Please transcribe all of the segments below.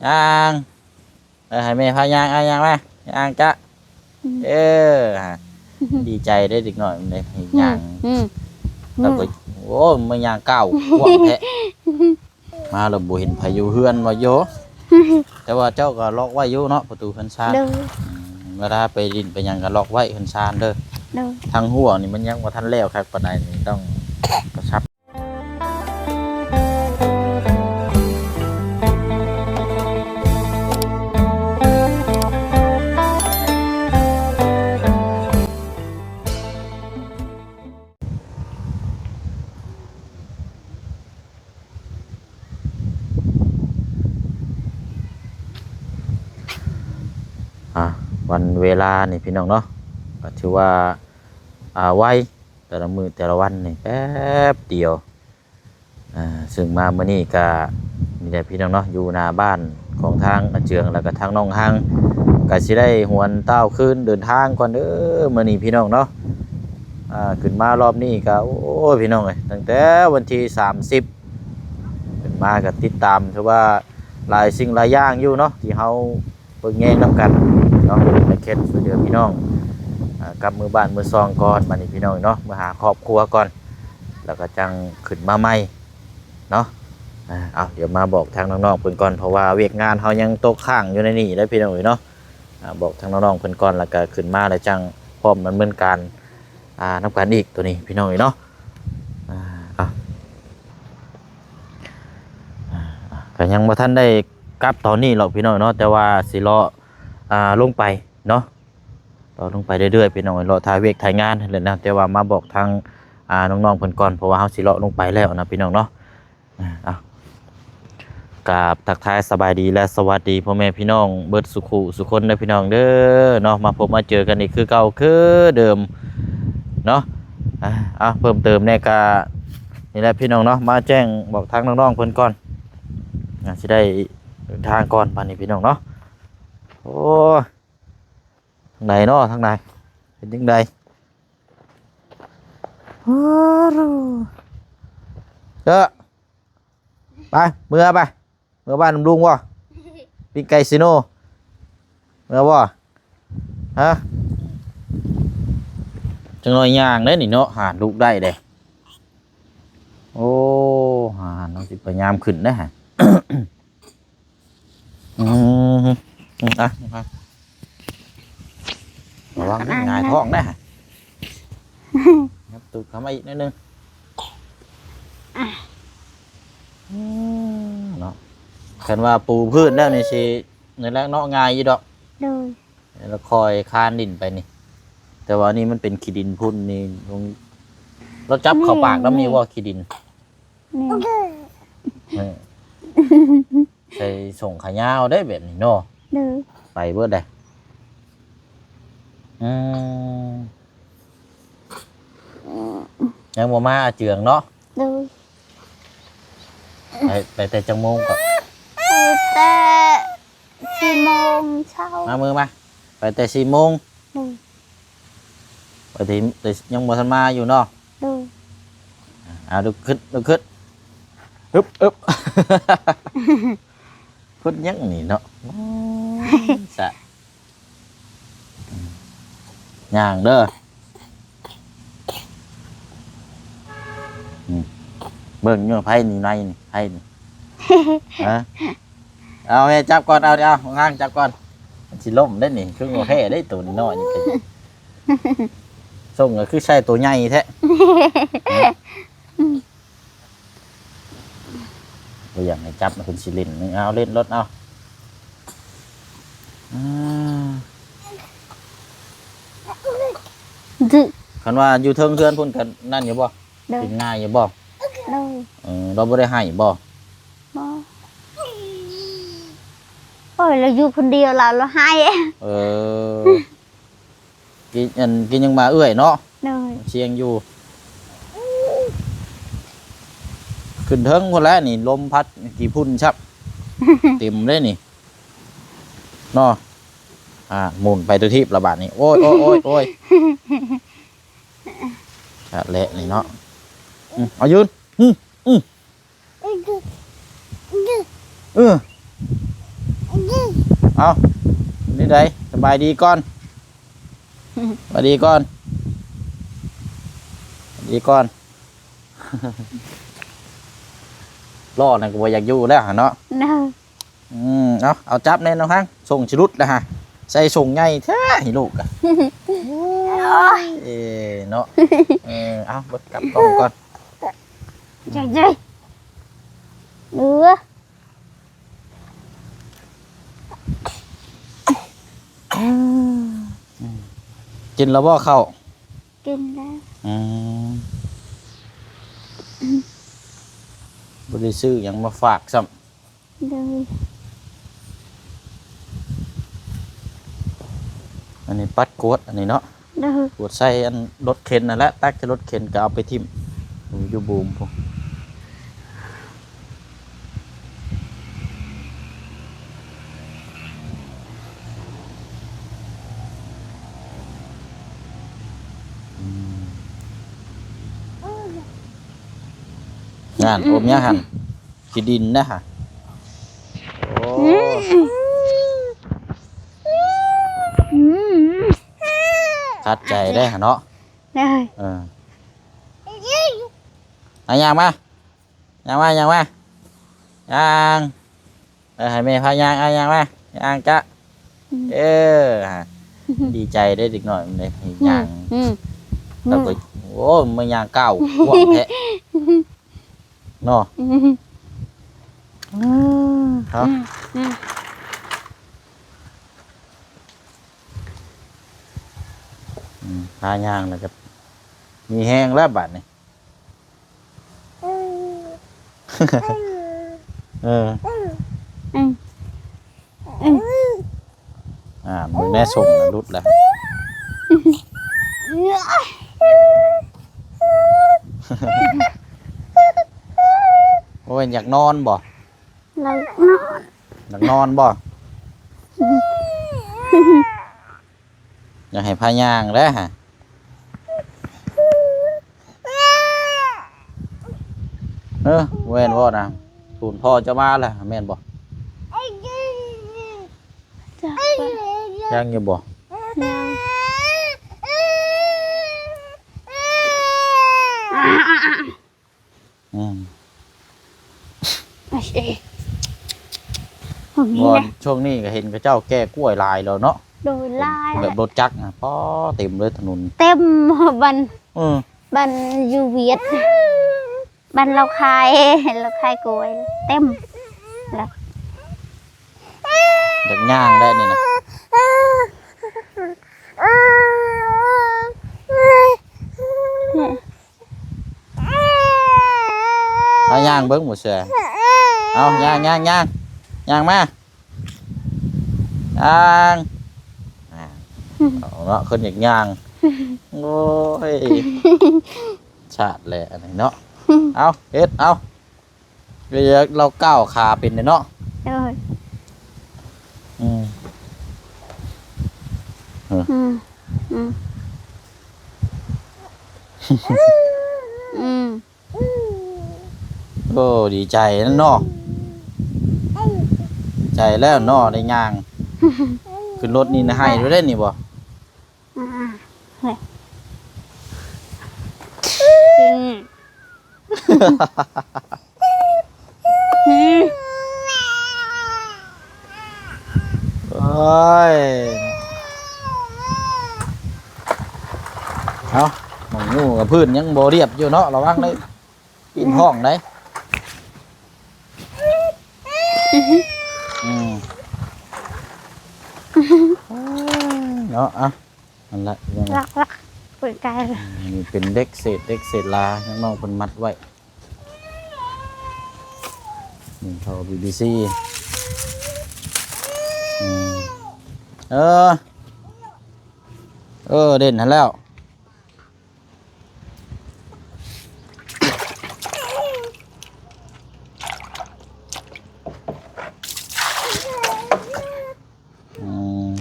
ຍ່າງ ເອີ ໃຫ້ແມ່ພາຍ່າງ ອ່າ ຍ່າງມາ ຍ່າງຈະ ອືມ ເອີ ດີໃຈເດ້ເດັກນ້ອຍມັນເດ້ ອືມ ຍ່າງ ອືມ ແລ້ວກໍ ອືມ ໂອ້ຍ ມາຍ່າງກ້າວກວ້າງແທ້ ມາແລ້ວບໍ່ເຫັນໃຜຢູ່ເຮືອນວ່າໂຍ ແຕ່ວ່າເຈົ້າກໍລັອກໄວ້ຢູ່ເນາະ ປະຕູເຮືອນຊານ ໂດຍ ອືມ ເວລາໄປຫຼິ້ນໄປຫຍັງກໍລັອກໄວ້ເຮືອນຊານເດີ ໂດຍ ທາງຮົ້ວນີ້ມັນຍັງບໍ່ທັນແລ້ວຄັກປານໃດນີ້ ຕ້ອງກະຊັບ. ອ່າ ວັນເວລານີ້ພີ່ນ້ອງເນາະ ກໍຖືວ່າ ອ່າ ໄວ ແຕ່ລະມື້ແຕ່ລະວັນນີ້ແປັບດຽວ ອ່າ ເຊິ່ງມາມື້ນີ້ກະນີ້ແຫຼະພີ່ນ້ອງເນາະ ຢູ່ໜ້າບ້ານຂອງທາງອາເຈືອງ ແລ້ວກະທາງນ້ອງຮັງ ກະຊິໄດ້ຫວນຕ້າວຄືນເດີນທາງກ່ອນເດີມື້ນີ້ພີ່ນ້ອງເນາະ ອ່າ ຂຶ້ນມາລອບນີ້ກະ ໂອ້ຍ ພີ່ນ້ອງເອີຍ ຕັ້ງແຕ່ວັນທີສາມສິບ ຂຶ້ນມາກໍຕິດຕາມ ຖືວ່າຫຼາຍສິ່ງຫຼາຍຢ່າງຢູ່ເນາະ ທີ່ເຮົາເບິ່ງແຍງນຳກັນເນາະ ໃນເຂດຊ່ວຍເຫຼືອພີ່ນ້ອງ ອ່າ ກັບມືບ້ານມືຊ່ອງກ່ອນ ບາດນີ້ພີ່ນ້ອງເນາະ ມາຫາຄອບຄົວກ່ອນ ແລ້ວກໍຈັ່ງຂຶ້ນມາໃໝ່ເນາະ ອ່າ ເອົາ ດຽວມາບອກທາງນ້ອງໆເພິ່ນກ່ອນ ເພາະວ່າວຽກງານເຮົາຍັງຕົກຄ້າງຢູ່ໃນນີ້ເດ້ພີ່ນ້ອງເອີຍເນາະ ອ່າ ບອກທາງນ້ອງໆເພິ່ນກ່ອນ ແລ້ວກໍຂຶ້ນມາແລ້ວຈັ່ງພ້ອມດຳເນີນການ ອ່າ ນຳກັນອີກ ໂຕນີ້ພີ່ນ້ອງເອີຍເນາະ ອ່າ ເອົາ ອ່າ ກໍຍັງບໍ່ທັນໄດ້ກັບຕອນນີ້ຫຼອກພີ່ນ້ອງເນາະ ແຕ່ວ່າຊິເລາະ ອ່າ ລົງໄປເນາະ ເລາະລົງໄປເລື້ອຍໆ ພີ່ນ້ອງເອີຍ ເລາະຖ່າຍວຽກຖ່າຍງານຫັ້ນແຫຼະນະ ແຕ່ວ່າມາບອກທາງ ອ່າ ນ້ອງໆເພິ່ນກ່ອນ ເພາະວ່າເຮົາຊິເລາະລົງໄປແລ້ວນະ ພີ່ນ້ອງເນາະ. ອ່າ ເອົາ ກາບທັກທາຍສະບາຍດີ ແລະ ສະຫວັດດີພໍ່ແມ່ພີ່ນ້ອງເບິດສູ່ຄູ່ສູ່ຄົນເດີພີ່ນ້ອງເດີເນາະ ມາພົບມາເຈີກັນອີກຄືເກົ່າຄືເດີມເນາະ ອ່າ ເອົາ ເພີ່ມເຕີມແດ່ກະນີ້ແຫຼະພີ່ນ້ອງເນາະ ມາແຈ້ງບອກທາງນ້ອງໆເພິ່ນກ່ອນ ອ່າ ຊິໄດ້ເດີນທາງກ່ອນບາດນີ້ພີ່ນ້ອງເນາະ ໂອ້ຍ ທາງໃດເນາະ ທາງໃດ ເປັນຈັ່ງໃດ ເອີ ໄປ ເມືອໄປ ເມືອບ້ານນຳລຸງບໍ່? ປີ້ງໄກ່ຊີໂນ ເມືອບໍ່? ຮະ? ຈັກໜ້ອຍຍ່າງເດ້ນີ້ເນາະ ຫາລູກໄດ້ເດ້ ໂອ້ ຫາ ເຮົາຊິພະຍາຍາມຂຶ້ນເດ້ຫະ ອືມ ອືມ ອ່ະ ລະວັງ ໜ້າຍທ້ອງເດ້ຫະ ຫຍັບຕູດເຂົ້າມາອີກໜ້ອຍໜຶ່ງ ອືມ ເນາະ ຄັນວ່າປູພື້ນແລ້ວນີ້ຊິ ນັ້ນແຫຼະເນາະ ງ່າຍຢູ່ດອກ ໂດຍ ແລ້ວຄ່ອຍຄານດິນໄປນີ້ ແຕ່ວ່າອັນນີ້ມັນເປັນຂີ້ດິນພຸ້ນນີ້ ລາວຈັບເຂົ້າປາກນຳຢູ່ບໍ່ ຂີ້ດິນ? ແມ່ນ ເອີ ໃສ່ສົ້ງຂາຍາວໄດ້ແບບນີ້ເນາະ ໂດຍ ໄປເບິດໄດ໋ ອືມ ຍັງບໍ່ມາອາເຈືອງເນາະ ໂດຍ ໄປ ໄປແຕ່ຈັກໂມງກໍ? ໄປແຕ່ສີ່ໂມງເຊົ້າ ມາມືມາ ໄປແຕ່ສີ່ໂມງ ໂດຍ ໄປທີ່ ແຕ່ຍັງບໍ່ທັນມາຢູ່ເນາະ ໂດຍ ອ່າ ລຸກຂຶ້ນ ລຸກຂຶ້ນ ຮຶບ ອຶບ ຄົນຍັງນີ້ເນາະ ສະ ຍ່າງເດີ ອືມ ເບິ່ງຢູ່ ໃຜນີ້ ໃນນີ້ ໃຜນີ້ ຮະ ເອົາແມ່ຈັບກ່ອນ ເອົາ ເອົາ ງາງຈັບກ່ອນ ມັນຊິລົ້ມເດ້ນີ້ ຄືບໍ່ແພ້ເດ້ ໂຕນ້ອຍນີ້ ສົ່ງກໍຄືໃສ່ໂຕໃຫຍ່ແທ້ ບໍ່ຢາກໃຫ້ຈັບ ເພິ່ນຊິຫຼິ້ນ ເອົາ ຫຼິ້ນໂລດ ເອົາ ອືມ ດື້ ຄັນວ່າຢູ່ເທິງເຮືອນພຸ້ນກໍນັ້ນຢູ່ບໍ່? ໂດຍ ເປັນງ່າຍຢູ່ບໍ່? ໂດຍ ເອີ ລາວບໍ່ໄດ້ໄຫ້ບໍ່? ບໍ່ ໂອ້ຍ ລາວຢູ່ຄົນດຽວ ລາວ ລາວໄຫ້ ເອີ ກິນ ອັນ ກິນຫຍັງມາເອື້ອຍເນາະ ໂດຍ ສຽງຢູ່ ຂຶ້ນເທິງພຸ້ນແຫຼະນີ້ ລົມພັດຂີ້ຝຸ່ນຊັບ ເຕັມເດ້ນີ້ ເນາະ ອ່າ ໝູນໄປຕົວທີບລະບາດນີ້ ໂອ້ຍ ໂອ້ຍ ໂອ້ຍ ໂອ້ຍ ຄັກແຫຼະນີ້ເນາະ ອືມ ເອົາຢືນ ອືມ ອືມ ເອີ ເອີ ເອົາ ນີ້ໃດ ສະບາຍດີກ່ອນ ສະບາຍດີກ່ອນ ສະບາຍດີກ່ອນ ລໍ້ນັ້ນກໍບໍ່ຢາກຢູ່ແລ້ວຫັ້ນເນາະ ເນາະ. ອືມ ເອົາ ເອົາຈັບແນ່ນ້ອງຮັງ ສົ້ງຊິຫຼຸດແລ້ວຫະ ໃສ່ສົ້ງໃຫຍ່ແທ້ໃຫ້ລູກກະ ໂອ້ຍເນາະ ເອີ ເອົາ ເບິ່ງກັບກ້ອງກ່ອນ ໃຫຍ່ໆ ເອີ ອືມ ກິນແລ້ວບໍ່ເຂົ້າ? ກິນແລ້ວ ອືມ ບໍ່ໄດ້ຊື້ຫຍັງມາຝາກຊ້ຳ. ໂດຍ ອັນນີ້ປັດກວດ ອັນນີ້ເນາະ ໂດຍ ກວດໃສ່ອັນລົດເຂັນນັ້ນແຫຼະ ຕັກໃສ່ລົດເຂັນກໍເອົາໄປຖິ້ມຢູ່ບູມພຸ້ນ ອືມ ນັ້ນ ອືມ ອົບຫຍັງຫັ້ນ? ຂີ້ດິນນະຫະ ໂອ້ ອືມ ອືມ ຂັດໃຈເດ້ຫະເນາະ ເອີ ເອີ ອ່ະ ຍ່າງມາ ຍ່າງມາ ຍ່າງມາ ຍ່າງ ເອີ ໃຫ້ແມ່ພາຍ່າງ ອ່ະ ຍ່າງມາ ຍ່າງຈະ ອືມ ເອີ ດີໃຈເດ້ເດັກນ້ອຍມັນໄດ້ຍ່າງ ອືມ ແລ້ວກໍ ອືມ ໂອ້ ມາຍ່າງກ້າວກວ້າງແທ້ ເນາະ ອືມ ເນາະ ອືມ ອືມ ອືມ ພາຍ່າງແລ້ວກໍມີແຮງແລ້ວບາດນີ້ ເອີ ອືມ ອືມ ອ່າ ເບິ່ງແນ່ ສົ້ງນະຫຼຸດແລ້ວ ໂອ້ຍ ຢາກນອນບໍ່? ຢາກນອນ ຢາກນອນບໍ່? ຢາກໃຫ້ພາຍ່າງແຫຼະຫະ ເອີ ແມ່ນບໍ່ນະ? ສູນພໍ່ເຈົ້າມາແລ້ວ ແມ່ນບໍ່? ຈັກ ຍັງຢູ່ບໍ່? ຍັງ ອືມ ໂອ້ຍ ບໍ່ ຊ່ວງນີ້ກໍເຫັນເຂົາເຈົ້າແກ່ກ້ວຍຫຼາຍແລ້ວເນາະ ໂດຍ ຫຼາຍ ແບບລົດຈັກນະ ປໍ ເຕັມເລີຍຖະໜົນ ເຕັມ ບັນ ເອີ ບັນຢູ່ຫວຽດ ບັນລາວຄາຍ ລາວຄາຍກ້ວຍເຕັມ ແລ້ວ ຢາກຍ່າງໄດ້ນີ້ນະ ພາຍ່າງເບິ່ງບໍ່ເຊື່ອ ເອົາ ຍ່າງ ຍ່າງ ຍ່າງ ຍ່າງມາ ຍ່າງ ອ່າ ເອົາເນາະ ຄົນຢາກຍ່າງ ໂອ້ຍ ຊາດແຫຼະອັນນີ້ເນາະ ເອົາ ເຮັດ ເອົາ ເອີ ລາວກ້າວຂາເປັນເດ້ເນາະ ໂດຍ ອືມ ອືມ ອືມ ອືມ ໂອ້ ດີໃຈນຳເນາະ ໃຈແລ້ວເນາະ ໄດ້ຍ່າງ ຂຶ້ນລົດນີ້ນະ ໄຫ້ໂລດເດ້ນີ້ບໍ່? ອ່າ ເຮີ້ຍ ອືມ ອືມ ໂອ້ຍ ເອົາ ໝອງຢູ່ກັບພື້ນຍັງບໍ່ລຽບຢູ່ເນາະ ລະວັງເດີ ປີນຫ້ອງໄດ໋ ອືມ ເນາະ ອ່ະ ນັ້ນແຫຼະ ລັກໆ ເປີດໄກ ອືມ ນີ້ເປັນເຫຼັກເສດເຫຼັກເສດລາ ນ້ອງເພິ່ນມັດໄວ້ ນີ້ທໍ່ ພີ ພີ ຊີ ອືມ ເອີ ເອີ ເດັ່ນຫັ້ນແລ້ວ ອືມ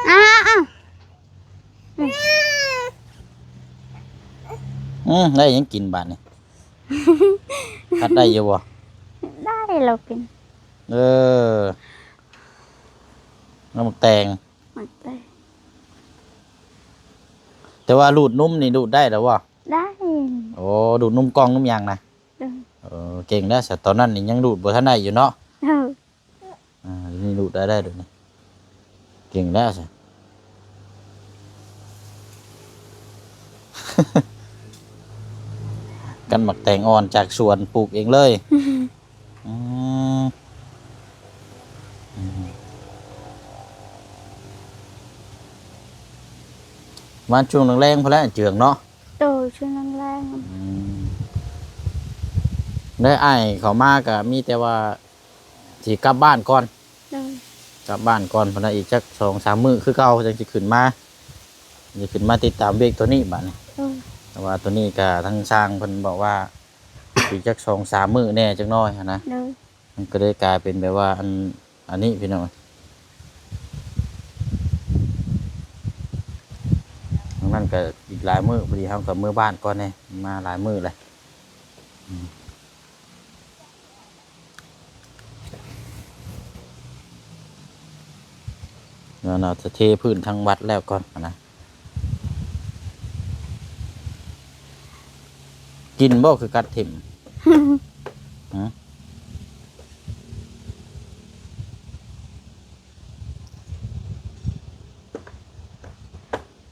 ອ້າວ ອືມ ໄດ້ຫຍັງກິນບາດນີ້? ຄັດໄດ້ຢູ່ບໍ່? ໄດ້ ລາວກິນ ເອີ ນ້ຳໝາກແຕງ ໝາກແຕງ. ແຕ່ວ່າດູດນົມນີ້ດູດໄດ້ແລ້ວບໍ່? ໄດ້. ໂອ້ ດູດນົມກ່ອງນົມຫຍັງນະ? ເອີ ເອີ ເກັ່ງແລ້ວຊະ. ຕອນນັ້ນນີ້ຍັງດູດບໍ່ທັນໄດ້ຢູ່ເນາະ. ເອີ ອ່າ ດຽວນີ້ດູດໄດ້ແລ້ວ ດຽວນີ້ເກັ່ງແລ້ວຊະ. ກັນໝາກແຕງອ່ອນຈາກສວນ ປູກເອງເລີຍ. ອືມ ອືມ ປະມານຊ່ວງແລງໆ ພຸ້ນແຫຼະເຈື່ອງເນາະ. ໂດຍ ຊ່ວງແລງໆ. ອືມ ໄດ້ອ້າຍເຂົ້າມາກະມີແຕ່ວ່າຊິກັບບ້ານກ່ອນ. ໂດຍ ກັບບ້ານກ່ອນ ເພິ່ນວ່າອີກຈັກສອງສາມມື້ຄືເກົ່າ ຈັ່ງຊິຂຶ້ນມາ ຊິຂຶ້ນມາຕິດຕາມວຽກໂຕນີ້ບາດນີ້. ໂດຍ ແຕ່ວ່າໂຕນີ້ກະທາງຊ່າງເພິ່ນບອກວ່າ ອີກຈັກສອງສາມມື້ແດ່ຈັກໜ້ອຍຫັ້ນນະ. ໂດຍ ມັນກໍເລີຍກາຍເປັນແບບວ່າ ອັນ ອັນນີ້ພີ່ນ້ອງ ທາງນັ້ນກໍອີກຫຼາຍມື້ ພໍດີເຮົາກໍເມືອບ້ານກ່ອນແດ່ ມາຫຼາຍມື້ແລ້ວ. ອືມ ແລ້ວເນາະ ຈະເທພື້ນທາງວັດແລ້ວກ່ອນນະ. ກິນບໍ່ຄືກັດຖິ້ມ? ຫື?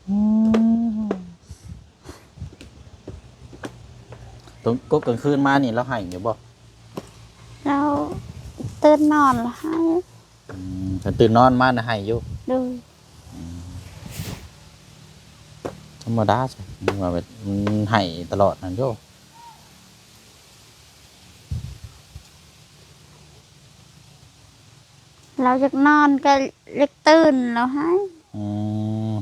ອືມ ຕອນກົບກາງຄືນມານີ້ລາວໄຫ້ຢູ່ບໍ່? ລາວຕື່ນນອນລາວໄຫ້. ອືມ ຄັນຕື່ນນອນມານະໄຫ້ຢູ່. ໂດຍ ອືມ ທຳມະດາຊະ ວ່າແບບມັນໄຫ້ຕະຫຼອດຫັ້ນໂຢ. ລາວຢາກນອນກໍຢາກຕື່ນລາວໄຫ້. ອືມ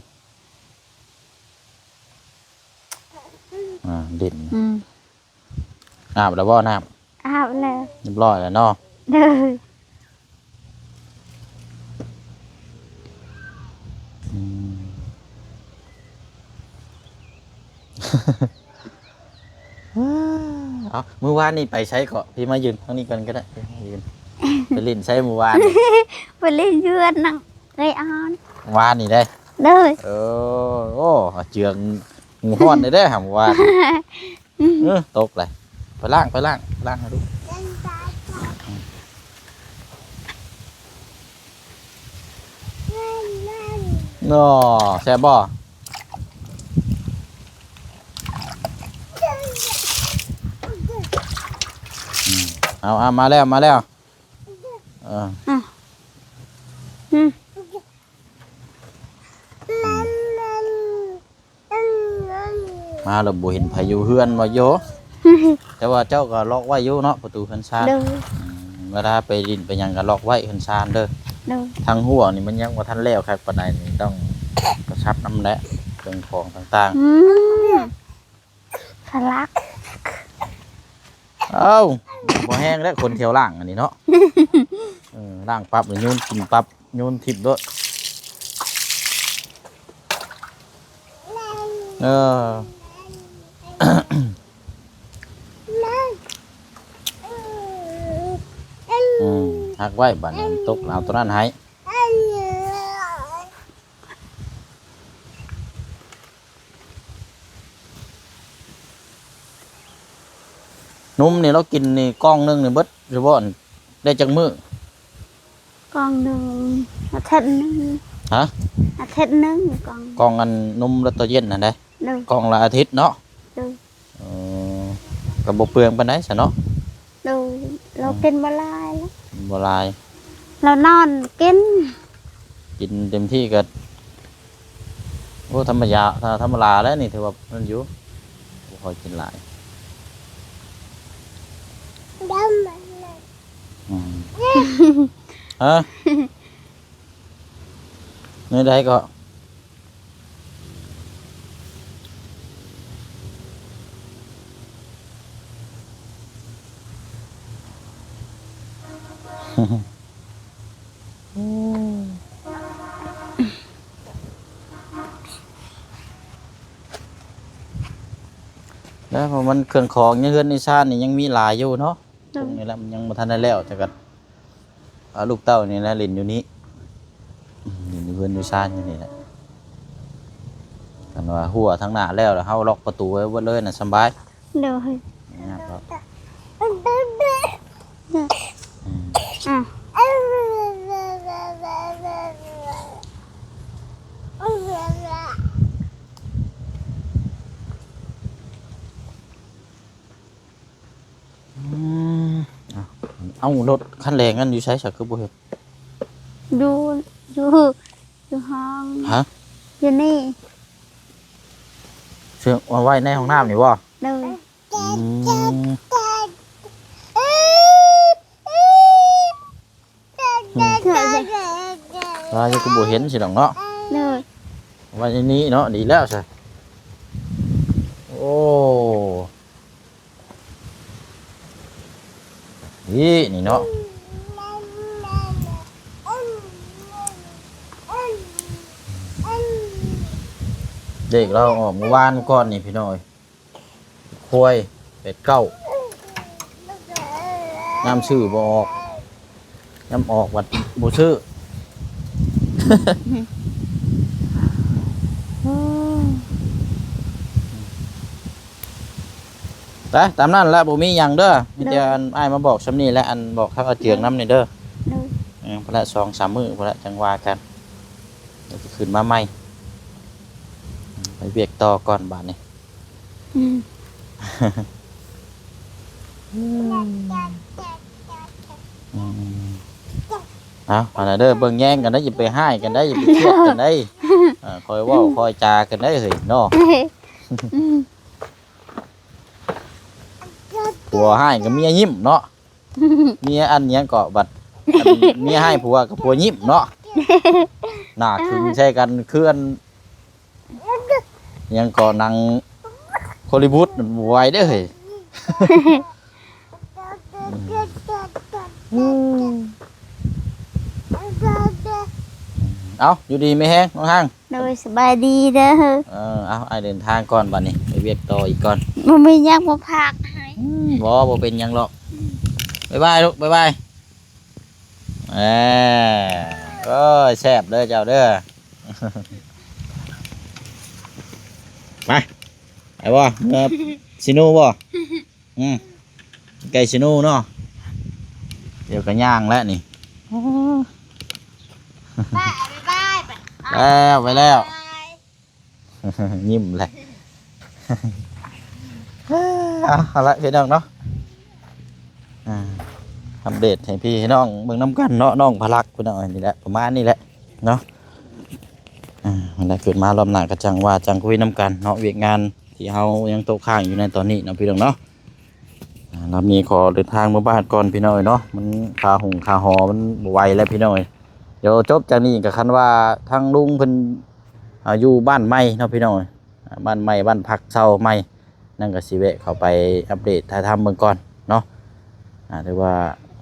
ອ່າ ຫຼິ້ນ ອືມ ອາບແລ້ວບໍ່ນ້ຳ? ອາບແລ້ວ ຮຽບຮ້ອຍແລ້ວເນາະ. ໂດຍ ອືມ ເອົ້າ ມື້ວານນີ້ໄປໃສເກາະ? ພີ່ມາຢືນທາງນີ້ກ່ອນກໍໄດ້ ຢືນ ໄປຫຼິ້ນໃສມື້ວານນີ້? ໄປຫຼິ້ນຢູ່ເຮືອນນ້ອງເອື້ອຍອອນ ວານນີ້ເດ້. ໂດຍ ເອີ ໂອ້ ເຈືອງ ຫູຮ້ອນເດ້ເດ້ຫາວ່າ ເອີ ຕົກເລີຍ ໄປລ້າງ ໄປລ້າງ ໄປລ້າງໃຫ້ລູກ. ເນາະ ແຊບບໍ່? ອືມ ເອົາ ເອົາ ມາແລ້ວ ມາແລ້ວ ເອີ ອືມ ອືມ ມາແລ້ວບໍ່ເຫັນໃຜຢູ່ເຮືອນວ່າໂຍ. ແຕ່ວ່າເຈົ້າກໍລັອກໄວ້ຢູ່ເນາະ ປະຕູເຮືອນຊານ. ໂດຍ ອືມ ເວລາໄປຫຼິ້ນໄປຫຍັງກໍລັອກໄວ້ເຮືອນຊານເດີ. ໂດຍ ທາງຮົ້ວນີ້ມັນຍັງບໍ່ທັນແລ້ວຄັກປານໃດນີ້ ຕ້ອງກະຊັບນຳແຫຼະ ເຄື່ອງຂອງຕ່າງໆ. ອືມ ທະລັກ ເອົ້າ ບໍ່ແຮງແລ້ວ ຄົນແຖວລ່າງອັນນີ້ເນາະ. ເອີ ລ່າງປັບໂຍນຖິ້ມປັບ ໂຍນຖິ້ມໂລດ. ເອີ ອືມ ຮັກໄວ້ ບາດນີ້ຕົກເອົາໂຕນັ້ນໃຫ້. ນົມນີ້ລາວກິນນີ້ກ່ອງໜຶ່ງນີ້ເບິດຢູ່ບໍ່? ໄດ້ຈັກມື້? ກ່ອງໜຶ່ງ ອາທິດໜຶ່ງ. ຮະ? ອາທິດໜຶ່ງກ່ອງ. ກ່ອງອັນນົມລະໂຕເຢັນຫັ້ນເດ້? ໂດຍ ກ່ອງລະອາທິດເນາະ? ໂດຍ ເອີ ກໍບໍ່ເປືອງປານໃດຊະເນາະ. ໂດຍ ລາວ ອືມ ກິນບໍ່ຫຼາຍ ກິນບໍ່ຫຼາຍ ລາວນອນກິນ ກິນເຕັມທີ່ກໍ ໂອ້ ທຳມະດາ ທຳມະດາແລ້ວນີ້ ຖືວ່ານັ້ນຢູ່ ບໍ່ຄ່ອຍກິນຫຼາຍ. ອືມ ຮະ? ແນວໃດກໍ? ແລ້ວມັນເຄື່ອງຂອງໃນເຮືອນໃນຊານນີ້ຍັງມີຫຼາຍຢູ່ເນາະ. ໂດຍ ຊ່ວງນີ້ແຫຼະ ມັນຍັງບໍ່ທັນໄດ້ແລ້ວ ແຕ່ກໍ ເອົາລູກເຕົ້ານີ້ແຫຼະຫຼິ້ນຢູ່ນີ້. ເຮືອນຢູ່ຊານຢູ່ນີ້ແຫຼະ. ຄັນວ່າຮົ້ວທາງໜ້າແລ້ວ ແລ້ວເຮົາລັອກປະຕູໄວ້ເບິດເລີຍນະ ສຳບາຍ. ໂດຍ. ຍາກດອກ. ອືມ. ອືມ. ອືມ ເອົາ ເອົາ ລົດຄັນແດງນັ້ນຢູ່ໃສຊະ ຄືບໍ່ເຫັນ? ຢູ່ ຢູ່ ຢູ່ຫ້ອງ. ຮະ? ຢູ່ນີ້. ເຊື່ອງເອົາໄວ້ໃນຫ້ອງນ້ຳນີ້ບໍ່? ໂດຍ. ອືມ. ອືມ ວ່າຢູ່ກໍບໍ່ເຫັນຊິດອກເນາະ. ໂດຍ. ວ່າຢູ່ນີ້ເນາະ ດີແລ້ວຊະ. ໂອ້ ນີ້ ນີ້ເນາະ ເລກລາວອອກມື້ວານກ່ອນນີ້ພີ່ນ້ອງເອີຍ. ຄວາຍ ແປດເກົ້າ ຍາມຊື້ບໍ່ອອກ ຍາມອອກບັດບໍ່ຊື້. ໄປ ຕາມນັ້ນລະ ບໍ່ມີຫຍັງເດີ ມີແຕ່ ໂດຍ ອັນ ອ້າຍມາບອກຊ່ຳນີ້ແຫຼະ ອັນ ບອກທາງອາເຈືອງນຳນີ້ເດີ. ໂດຍ. ເອີ ພຸ້ນລະ ສອງສາມມື້ພຸ້ນລະ ຈັ່ງວ່າກັນ ດຽວຊິຂຶ້ນມາໃໝ່ ໄປວຽກຕໍ່ກ່ອນບາດນີ້. ອືມ ອືມ ເອົາ ອັນນັ້ນເດີ ເບິ່ງແຍງກັນໄດ໋ ຢ່າໄປຮ້າຍກັນໄດ໋ ຢ່າໄປຄຽດກັນໄດ໋. ອ່າ ຄ່ອຍເວົ້າ ອືມ ຄ່ອຍຈາກັນໄດ໋ເຮີ້ຍເນາະ. ອືມ ຜົວຮ້າຍກໍເມຍຍິ້ມເນາະ. ເມຍອັນຫຍັງເກາະ ບັດ ອັນເມຍຮ້າຍຜົວກັບຜົວຍິ້ມເນາະ. ໜ້າຂຶງໃສ່ກັນຄືອັນຫຍັງເກາະ ໜັງຮອລລີວຸດ ບໍ່ໄຫວເດ້ເຮີ້ຍ. ເອົ້າ ຢູ່ດີມີແຮງນ້ອງຮັງ. ໂດຍ ສະບາຍດີເດີ. ເອີ ເອົາ ອ້າຍເດີນທາງກ່ອນບາດນີ້ ໄປວຽກຕໍ່ອີກກ່ອນ. ບໍ່ມີຫຍັງມາຝາກໃຫ້. ອືມ ບໍ່ ບໍ່ເປັນຫຍັງດອກ. ອືມ ບາຍບາຍລູກ ບາຍບາຍ. ເອີ ໂອ້ຍ ແຊບເດີເຈົ້າເດີ. ໄປ ໄປບໍ່ ເມືອຊິໂນບໍ່? ອືມ ໄກ່ຊິໂນເນາະ ດຽວກໍຍ່າງແລ້ວນີ້. ບາຍບາຍ ໄປແລ້ວ ໄປແລ້ວ ບາຍ ຍິ້ມແຫຼະ. ເອົາ ເອົາລະພີ່ນ້ອງເນາະ ອ່າ ອັບເດດໃຫ້ພີ່ໃຫ້ນ້ອງເບິ່ງນຳກັນເນາະ ນ້ອງພະລັກພີ່ນ້ອງ. ນີ້ແຫຼະ ປະມານນີ້ແຫຼະເນາະ. ອ່າ ມັນໄດ້ຂຶ້ນມາລອບໜ້າກໍຈັ່ງວ່າຈັ່ງຄຸຍນຳກັນເນາະ ວຽກງານ ທີ່ເຮົາຍັງຕົກຄ້າງຢູ່ໃນຕອນນີ້ເນາະ ພີ່ນ້ອງເນາະ. ອ່າ ລຳນີ້ຂໍເດີນທາງເມືອບ້ານກ່ອນ ພີ່ນ້ອງເອີຍເນາະ ມັນຄ່າຫົງຄ່າຫໍມັນບໍ່ໄຫວແລ້ວ ພີ່ນ້ອງເອີຍ. ດຽວຈົບຈາກນີ້ກໍຄັນວ່າທາງລຸງເພິ່ນ ອ່າ ຢູ່ບ້ານໃໝ່ເນາະ ພີ່ນ້ອງເອີຍ ອ່າ ບ້ານໃໝ່ ບ້ານພັກເຊົ່າໃໝ່ ນັ້ນກໍຊິແວະເຂົ້າໄປອັບເດດຖ່າຍທຳເບິ່ງກ່ອນເນາະ. ອ່າ ຖືວ່າ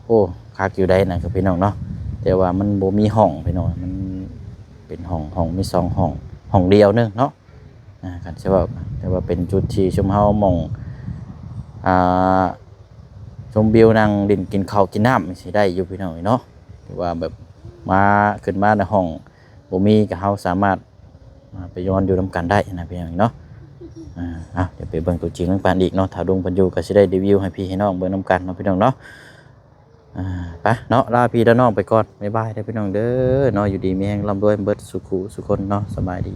ໂອ້ ຄັກຢູ່ໃດ໋ນະ ພີ່ນ້ອງເນາະ ແຕ່ວ່າມັນບໍ່ມີຫ້ອງ ພີ່ນ້ອງ ມັນເປັນຫ້ອງ ຫ້ອງມີສອງຫ້ອງ ຫ້ອງດຽວໜຶ່ງເນາະ. ອ່າ ຄັນຊິເວົ້າ ແຕ່ວ່າເປັນຈຸດທີ່ຊຸມເຮົາໝ່ອງ ອ່າ ຊົມວິວ ນັ່ງຫຼິ້ນ ກິນເຂົ້າກິນນ້ຳ ຊິໄດ້ຢູ່ ພີ່ນ້ອງເນາະ. ຖືວ່າແບບມາ ຂຶ້ນມາໃນຫ້ອງບໍ່ມີ ກໍເຮົາສາມາດ ອ່າ ໄປນອນຢູ່ນຳກັນໄດ້ນະ ພີ່ນ້ອງເນາະ. ອ່າ ເອົາ ດຽວໄປເບິ່ງຕົວຈິງນຳກັນອີກເນາະ ຖ້າລຸງເພິ່ນຢູ່ ກໍຊິໄດ້ຣີວິວໃຫ້ພີ່ໃຫ້ນ້ອງເບິ່ງນຳກັນເນາະ ພີ່ນ້ອງເນາະ. ອ່າ ໄປເນາະ ລາພີ່ລານ້ອງໄປກ່ອນ ບາຍບາຍເດີ ພີ່ນ້ອງເດີເນາະ. ຢູ່ດີມີແຮງ ລ່ຳລວຍເບິດສູ່ຄູ່ສູ່ຄົນເນາະ. ສະບາຍດີ.